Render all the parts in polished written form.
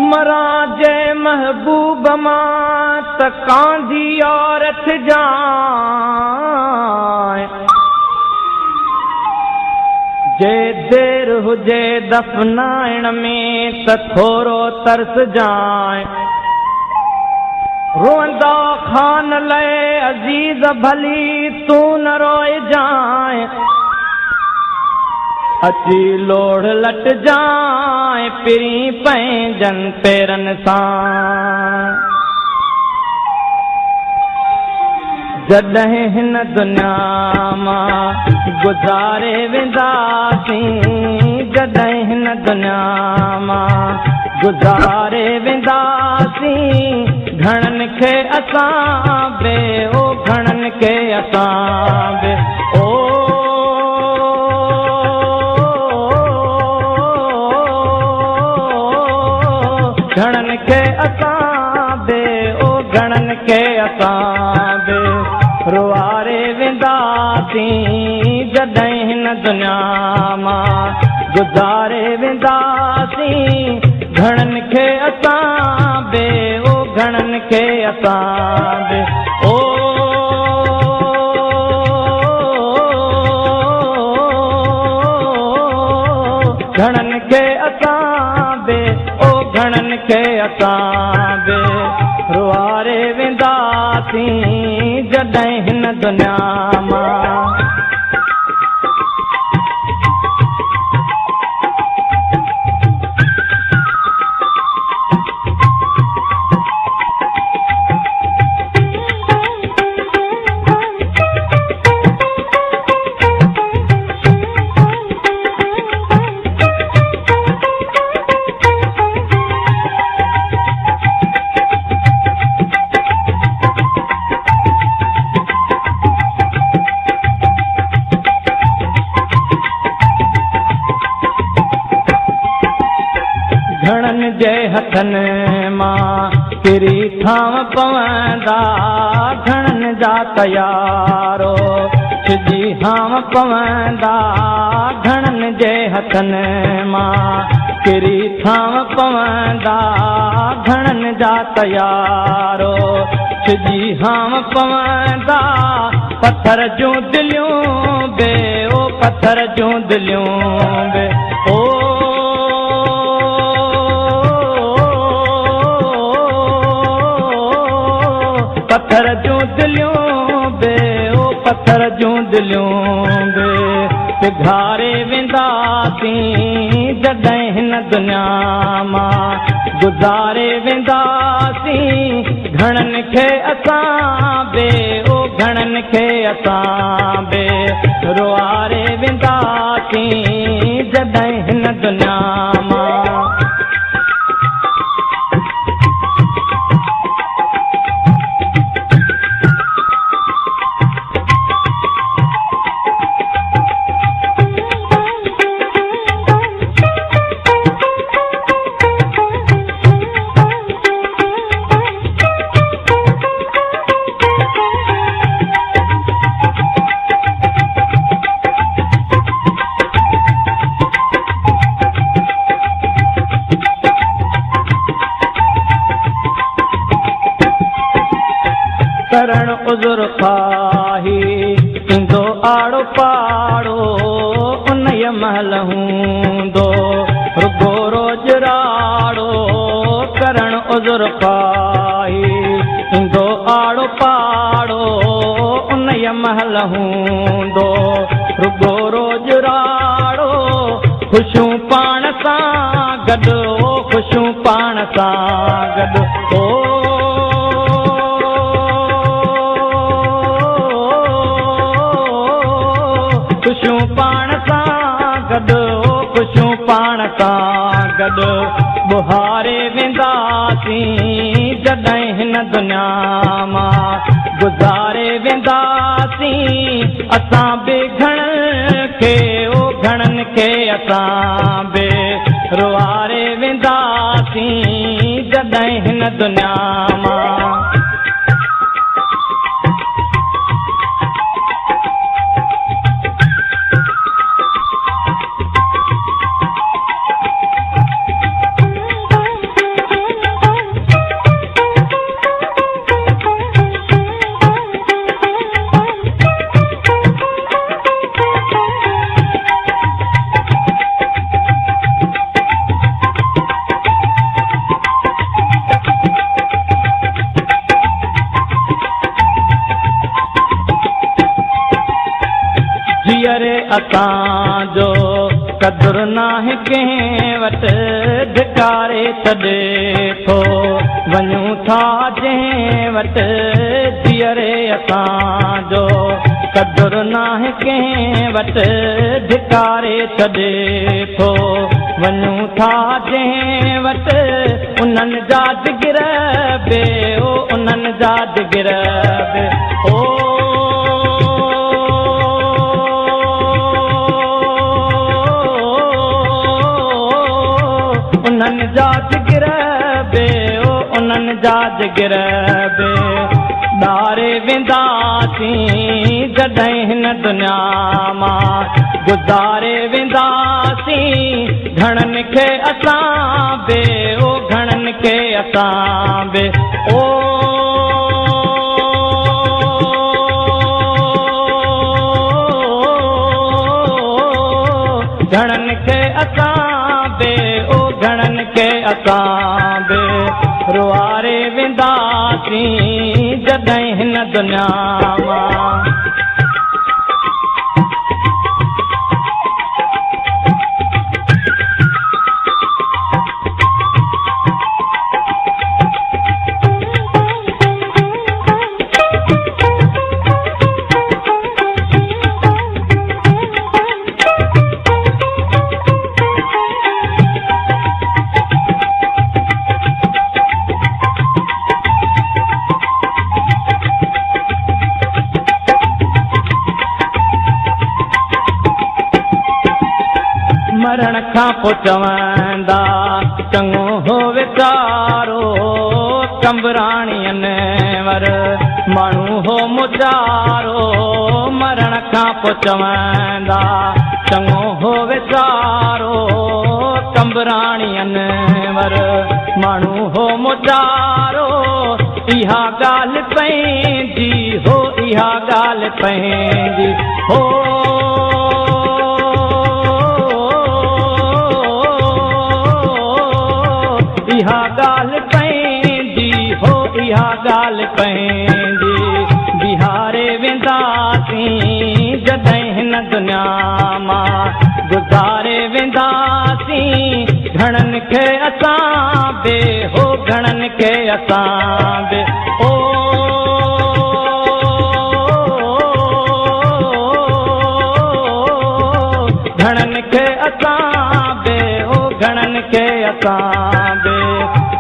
मरा जे महबूब मां त कांधी औरत जाए, जे देर हुजे दफ़नाइण में त थोरो तरस जाए। रोअंदा खान लए अज़ीज़ भली तूं न रोए जाए, अची लोढ़ लट जाए पिरीं पंहिंजनि पेरनि सां। जॾहिं हिन दुनिया मां गुज़ारे वेंदासीं, जॾहिं हिन दुनिया मां गुज़ारे वेंदासीं, घणनि खे असां बि ओ घणनि खे असां बि ओ घणनि खे असां बि ओ घणनि खे असां बि रुआरे वेंदासीं। जॾहिं हिन दुनिया मां गुज़ारे वेंदासीं, घणनि खे असां बि ओ घणनि खे असां बि ओ घणनि खे असां बि ओ घणनि खे असां बि रुआरे वेंदासीं। जॾहिं हिन दुनिया मां घणनि जे हथनि मां किरी थांव पवंदा, घणनि जा तयारो छिजी हांव पवंदा। घणनि जे हथनि मां किरी थांव पवंदा, घणनि जा तयारो छिजी हांव पवंदा। पथर जूं दिलियूं बे ओ पथर जूं दिलियूं बे ओ पथर जूं दिलियूं बे ओ पथर जूं दिलियूं बे पिघारे वेंदासीं। जॾहिं हिन दुनिया मां गुज़ारे वेंदासीं, घणनि खे असां बि ओ घणनि खे असां बि रुआरे वेंदासीं। जॾहिं हिन दुनिया मां करण उज़ुर ख़ाही ईंदो आड़ो पाड़ो, उन महिल हूंदो रुगो रोज़ राड़ो। करण उज़ुर ख़ाही ईंदो आड़ो पाड़ो, उन महिल हूंदो रुगो रोज़ राड़ो। ख़ुशियूं पाण सां गॾु ओ ख़ुशियूं पाण सां गॾु ओ ख़ुशियूं पाण सां गॾु ख़ुशियूं पाण सां गॾु बुहारे वेंदासीं। जॾहिं हिन दुनिया मां गुज़ारे वेंदासीं, असां बि घणनि खे ओ घणनि खे असां बि रुआरे वेंदासीं। जॾहिं हिन दुनिया मां असांजो क़दुरु नाहे कंहिं वटि धिकारे छॾे थो। वञूं था जंहिं वटि जीअरे असांजो क़दुरु नाहे कंहिं वटि धिकारे छॾे थो। वञूं था जंहिं वटि उन्हनि जा जिगर बे, ओ उन्हनि जा जिगर बे, ओ उन्हनि जा जिगर बे, ओ उन्हनि जा जिगर बे। ॾारे वेंदासीं जॾहिं हिन दुनिया मां गुज़ारे वेंदासीं घणनि खे असां बे, ओ घणनि खे असां बे, ओ घणनि खे असां बे, ओ घणनि खे असां बे। रुआरे वेंदासीं जॾहिं हिन दुनिया मां। मरण खां पोइ चवंदा चङो हो वीचारो कंबराणी अनवर माण्हू हो मुचारो। मरण खां पोइ चवंदा चङो हो वीचारो कंबराणी अनवर माण्हू हो मुचारो। इहा ॻाल्हि पंहिंजी हो, इहा ॻाल्हि पंहिंजी हो, इहा ॻाल्हि पंहिंजी हो, इहा ॻाल्हि पंहिंजी। बिहारे वेंदासीं जॾहिं हिन दुनिया मां गुज़ारे वेंदासीं घणनि खे असां बे, हो घणनि खे असां बे, ओ घणनि खे असां बे, ओ घणनि खे असां बे।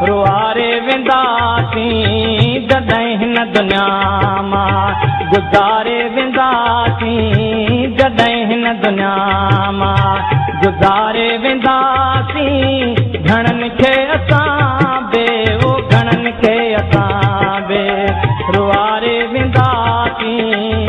रुआरे वेंदासीं जॾहिं हिन दुनिया मां गुज़ारे वेंदासीं जॾहिं हिन दुनिया मां गुज़ारे वेंदासीं घणनि खे असां बे, ओ घणनि खे असां बे। रुआरे वेंदासीं।